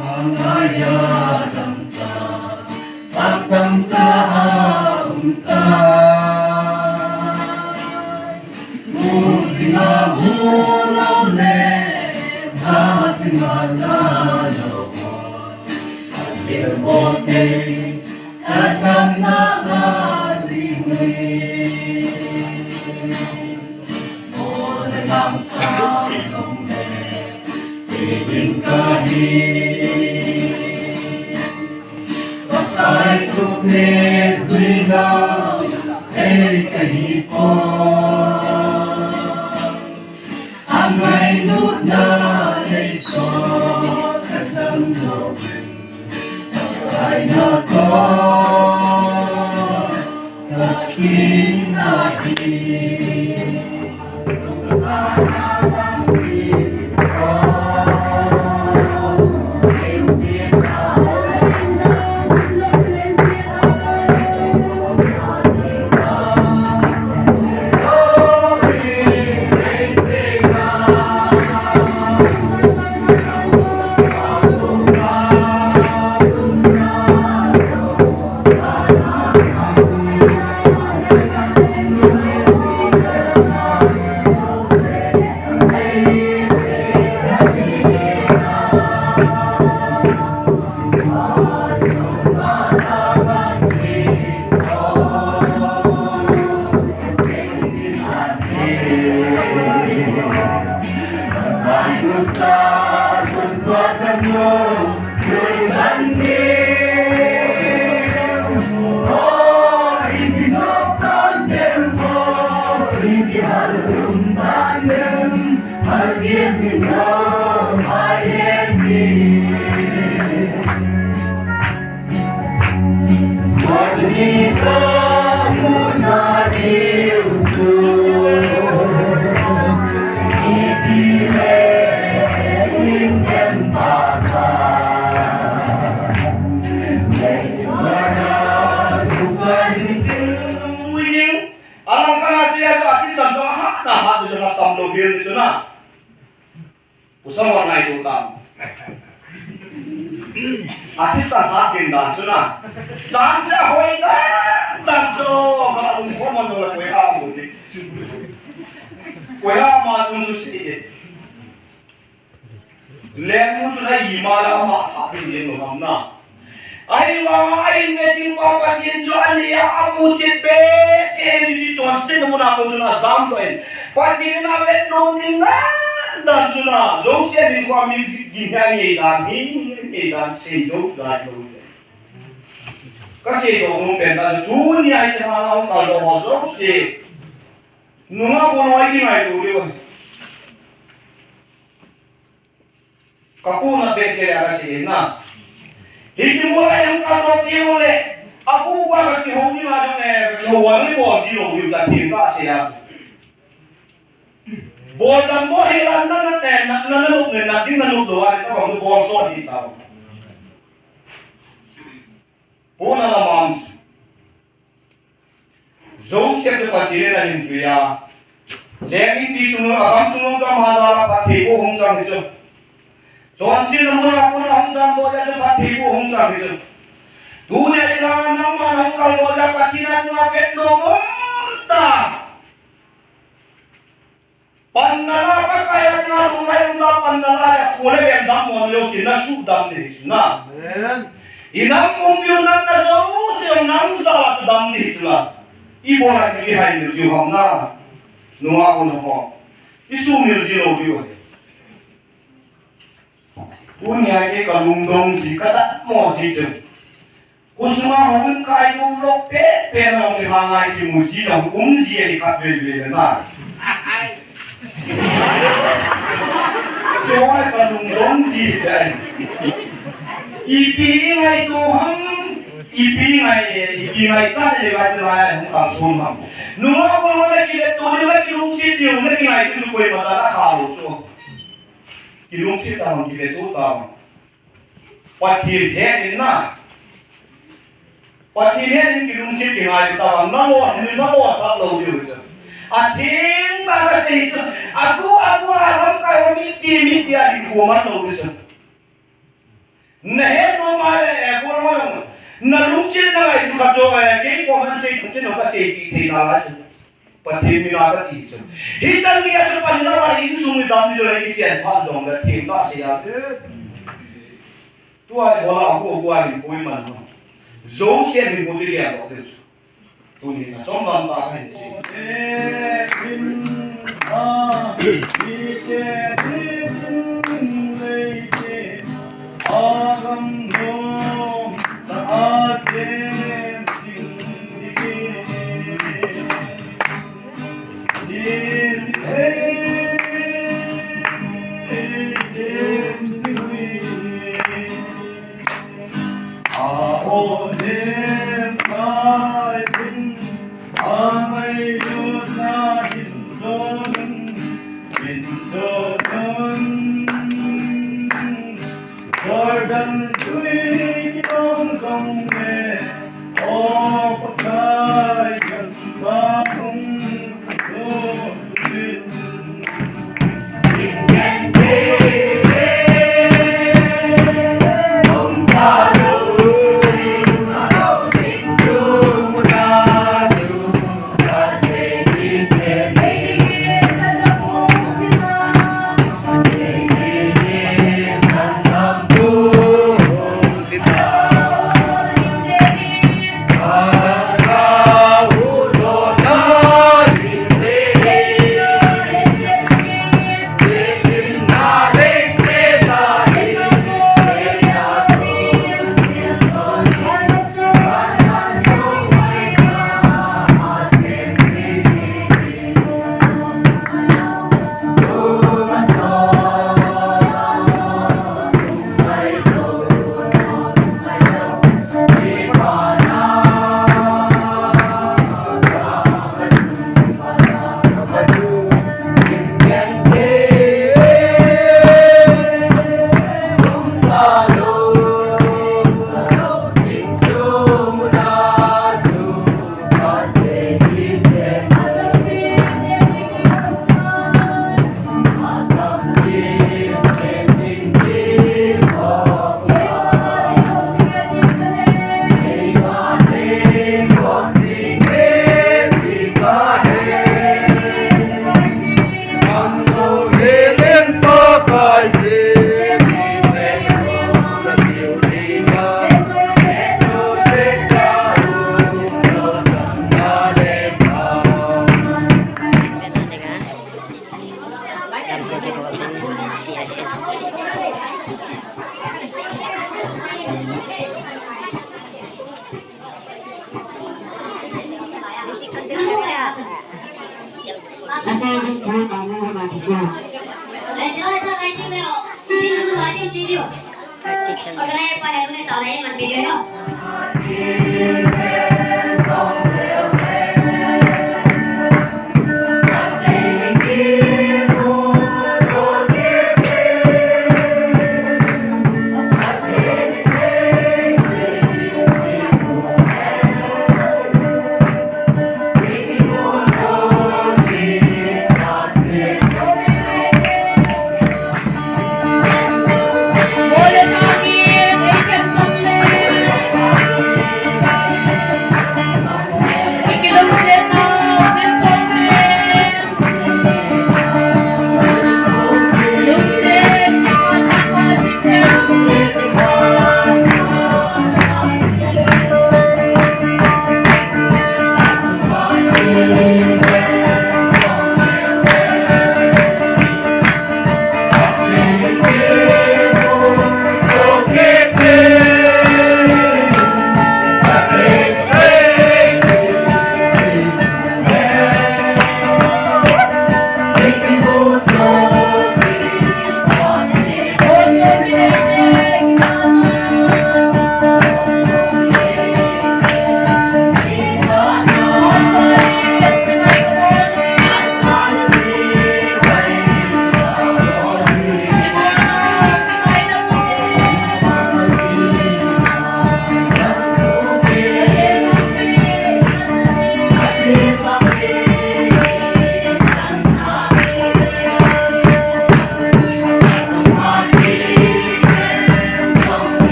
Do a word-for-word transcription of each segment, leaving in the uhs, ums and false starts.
Angaya damcha, saktam ta aum ta. Muzina mulo le, zazina zalo. Akhil bote, kadam na azimui. Alang kana siya to ati sam to ha na ha to na sam lo gel to na. Kusam ho ngai to ta. Ati sa ha kin dan chu na. San sa hoi dan dan chu. Ka um ko man la koi ha mu di. Koi ha ma chu nu si di. Leng mu chu na i ma la ma tha di ni no ham na. Ahivanga a in me jing pa Pathen chu ani a, amu chet behseh in, hichu chonsetna muna kon chun ajam doh in. Pathen in avet nom ding dan dan chun a, Joseph in kho music din hi angei dan hi, angei dan sei jou lai lou. Ka sei doh nom pen dan chu tunia hiche ma la hung kal doh ho jouse. Nungah bou noi kingaito diu. Ka pu na behseh le ka sei na. Hiche mol a hung kal doh diu le. A pu pa ka kihou ding a jong e, ka kihou a ni bol ji lou diu ta tin ka sei a. Bol dam mo hi la na na te na na na luk ne na ding na luk lou a ka bol so hi ta. Pu na la mam. Joseph chu Pathen in ahin jui a. Leng ipi sung a gam sung jong chu ama jal a phatthei boh hung chang hi chu. Chonsetna mun a kon a hung jam doh jeh a chu phatthei boh hung chang hi chu. Tuni a ilang a nangma nahung kal doh jeh a Pathen a dinga vet nom um ta. Panna la Pakai a dinga lunglhai um ta, panna la le khole ven dam mo jouse na sudam ding hi na. Amen. I nam pumpi u natna jouse nang jal a dam ding hi la. I bol a i hai mil diu ham na. Nungah u na ho. I sumil ji lou diu. Tunia hi ka lungdong ji, ka datmo ji chu. Khosunga hung kai lou lou pen pen a hung chi ma ngai kimu ji a hung um ji ahi khatvei vei le na. Choi ka lungdong ji tai. Ipi ngaito ham, ipi ngai, ipi ngaichat le vai chalai hung kalson ham. Nungah bou na kivetto diu, na kilungset diu, na kingaito diu koima chan a kha lou chu. Kilungset tavang, kivetto tavang. Pathen het in na. Pathen het in kilungset kingai tavang, na lou, na lou sah lou diu chu. Atheng tah a kasei chu. Atu, atu a lamkai ho miti, miti a hinkho man lou diu chu. Nahet nom a le, eh, kol mo jong. Nalungset nangai lou khat chu, eh, kei koman sei thei tin, kaseipi thei nalai chu. Pathen mina kati chu. Hichan gei a chu Pathen a insung ni dam ni chu le kichen phat jongle theng tah sei a chu. Tua hi bola a ko ko a hin koiman no. Joseph hin ko ti le a ko chu. Tuni na chom lam ta kahin sei. Jordan lui kitong jong le, O Pakai kan pa hung.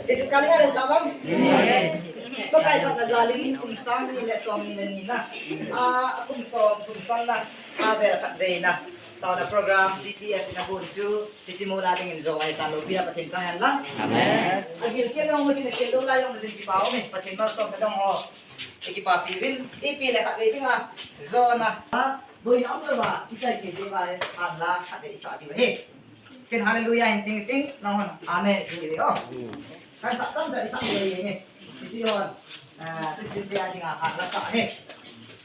Jesu Kali ngarin tabang. Tokai pat na jalin kum sang ni le som ni le ni na. A, kum som, kum sang na. A, vel khat vei na. Taona program C P F na bun chu. Tichi mo la ding in jo ai ta lo bia Pathen chang hen la. Amen. A gil ke nong mo tin ke lo la yong tin ki pao me. Pathen mal som ka dong ho. Ki pa pi vin. I pi le khat vei ding a. Jo na. Ha. Boi na om lo ba. I chai ke ding ba. An la khat vei sa di he. Ken hallelujah hin ting ting, nang hon amen hin ting ting, oh. Kan sa, kan sa, isa ko ye nge. Iti hon, ah, Christian te ating apat la sa he.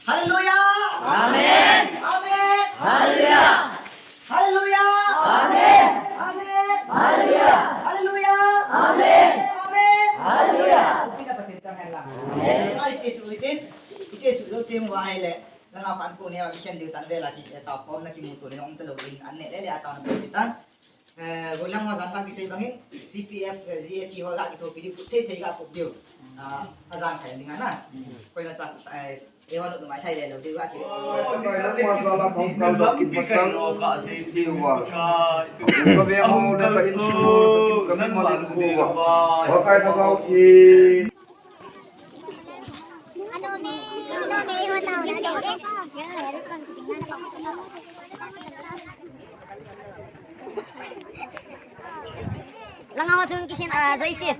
Hallelujah! Amen! Amen! Hallelujah! Hallelujah! Amen! Amen! Hallelujah! Hallelujah! Amen! Amen! Hallelujah! Upi na Pathen chang hen la. Amen. Ai, Jesu itin, Jesu itin wa ai le. Langa khan ko ne wa khen diu tan vela ki, eh, tao khom na kimuto ni ong te lo in an ne le le a tao na pe tan. Eh, golang wa zan la kisei bangin, C P F, eh, Z A T ho la kithopi diu, thei thei ga pup diu. Ah, a zan khai ding ana. Koima cha, eh, e wa lo mai thai le lo diu ga ki. Wa zan la khom kal dok ki pasang, siwa. Ka ve mo le ka in su, ka mi mo le ku wa. Wa kai na ga ki. Langa ho chun kikhin, ah, Joyce.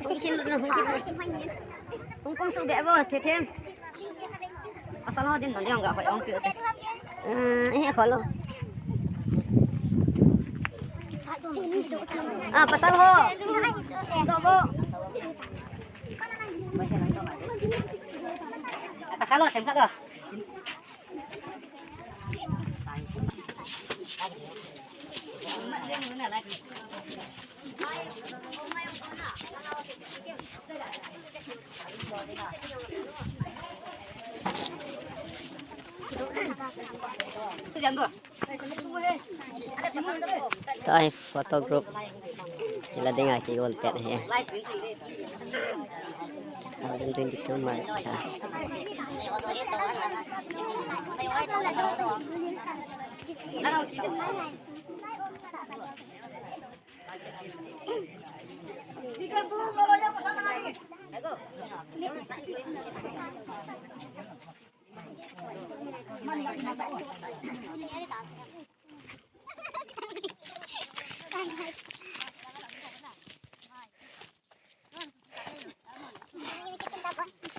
Hung kikhin, hung kikhin. Hung kum su be vo, the them. Asal ho din don ding ga hoi ong pi. Eh, eh, kholo. Ah, pasal ho. To bo. Pasal ho, themkhat ho. Tua hi photo group. Kila dinga kigol pet hi. Two thousand twenty-two March ha.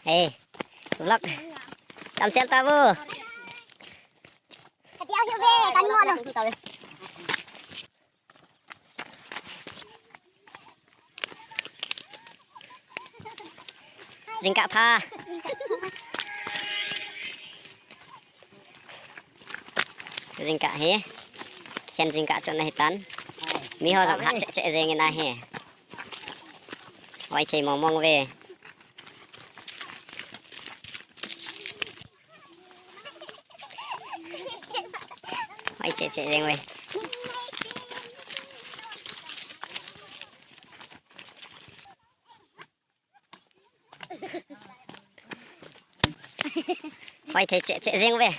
Hey, tulak. Tamsel tabu. Kati au hiu be, kan mo lo. Jingkah pha. Jingkah hi. Khen jingkah chu na hitan. Mi ho jong hat cheh cheh jeng in ahi. Oi thei mong mong ve. Oi, che, che, jeng ve. Oi, thei che, che, jeng ve.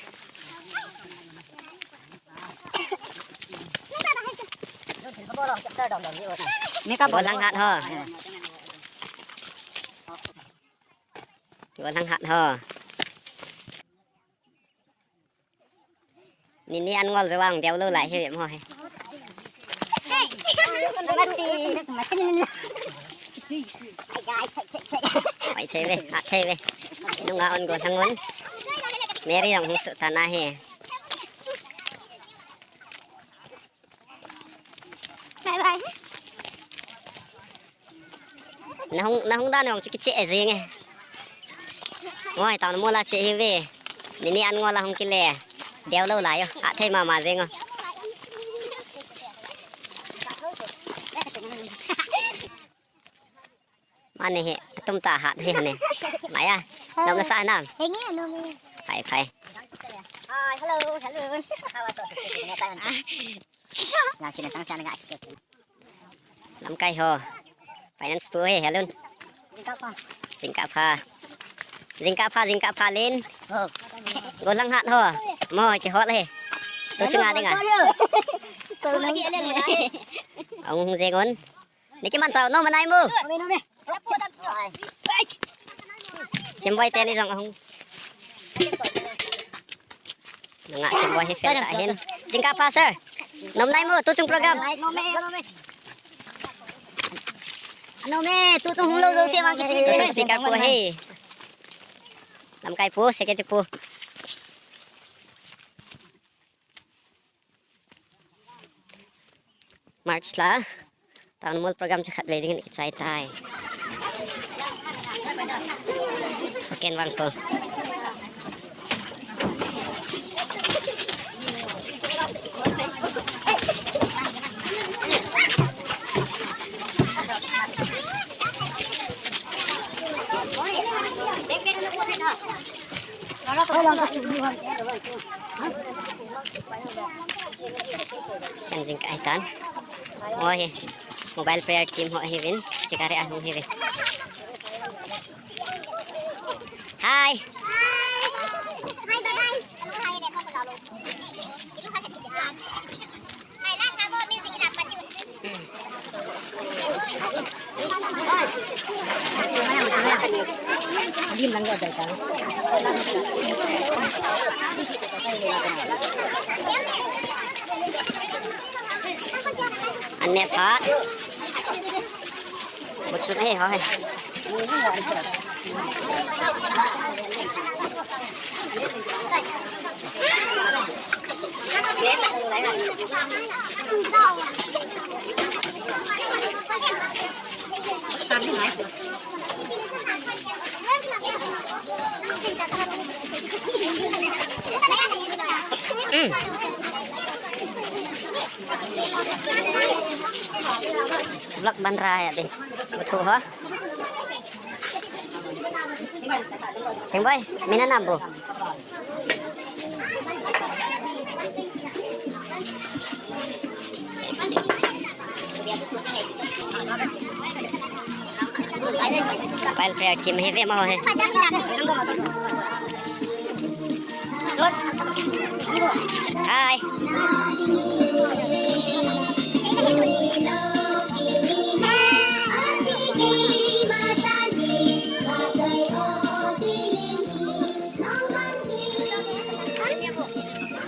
Golang hat ho. Golang hat ho. Nini an ngol jowang deu lou lai hi mo hi. Mai thei ve, a thei ve. Nunga on go thangun. Mary jong hung su ta na hi. Nahung, nahung dan nahung chu kiche jeng e. Ngoi tao na mola che hi ve. Nini an ngola hung kile. Deu lo la yo. A thei mama jeng o. Mane hi, atum ta hat hi hane. Maya, nom nasa nam? Henge, nom e. Phai, phai. Hi, hello, hello. Nang sina chang sian nga. Lamkai ho. Finance pu he, hello. Jingkah pha. Jingkah pha, jingkah pha len. Golang hat ho. Mo, che hot he. Tu chunga dinga. Ang hung jengon. Niki man sao, no manai mu. Kemboi teni jong ahung. Nanga kemboi hi fel ta hin. Jingkah pha sir. Nom nai mu, tu chung program. Nom e, tu chung hung lo lo se wang kisi. Tu chung speaker pu hi. Lamkai pu, secretary pu. March la, town mall program chu khat le ding in kichai tai. Ken vang ko. Senzing ka itan. Oh, he. Mobile prayer team ho hivin. Chikare ahung hivin. Hi. Hi, bye bye. Anne pha. Butchun ahi ho he. Vlog ban ra ya de. Betul ha. Sing boy, mina nambu. Pile prayer team hi ve ma ho he. Hi.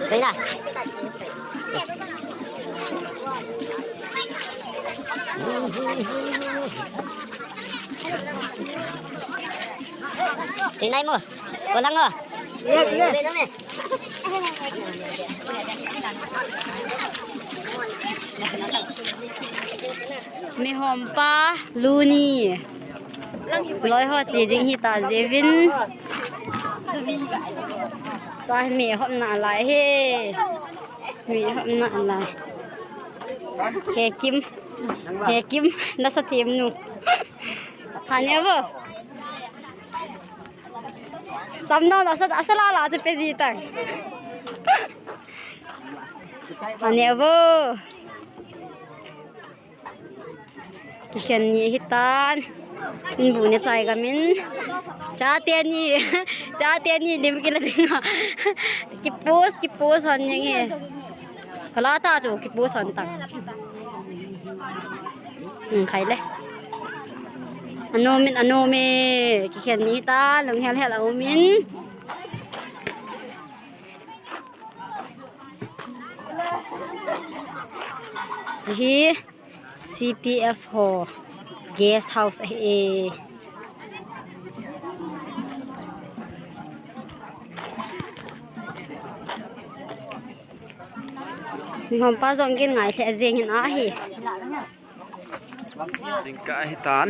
Tuina. Tuina mo. Kulang o. Mihompa luni. Loi ho chi ding hi ta jevin. Tua hi mi hom na lai he. Mi hom na lai. He Kim. He Kim. Nasa team nu. Hanya bo. Tamno nasa, asa la la chu pe ji tang. Hanya bo. Kikhen ni hitan. Inbu ne chai gamin. Chate ni. Chate ni lim kila dinga. Kipus, kipus hon yang e. Kala ta chu kipus hon tang. Hmm, khai le. Anomin, anome. Kikhen ni hitan. Lung hel hel anomin. Chi hi C P F ho guest house ahi e. Nihom pa jong gin ngai lheh jeng in ahi. Jingkah ahi tan.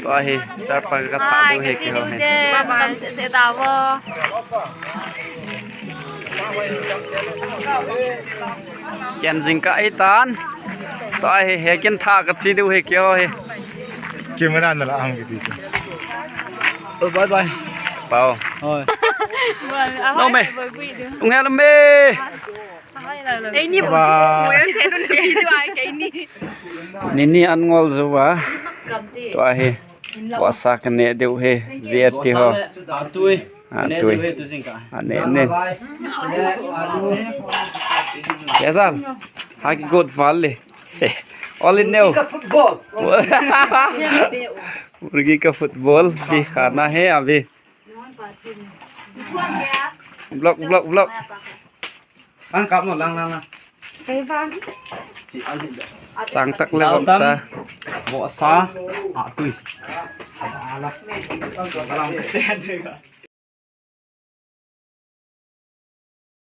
Tua hi, sir pa ka thah diu hi keiho hi. Bam se se da vo. Kian jingkah ahi tan. Tua hi, he kin thah ka chi diu hi keiho hi. Camera na la ang kiti. Oh, bye bye. Pau. Oi. No me. Ung hel me. Eini bo. Bye. Mo ya se no video ai ke ni. Nini an ngol jou va. Tua hi. Tua sa ka ne diu hi. J T ho. Atui. Atui. Ane ne. Kezal. Haki good valley. All in neo. Football. Murgi ka football. Hi khana hai abhi. Vlog, vlog, vlog. Lang kap no, lang, lang, lang. Kei vang. Chang tak le vomsa. Vomsa. Atui. Alang.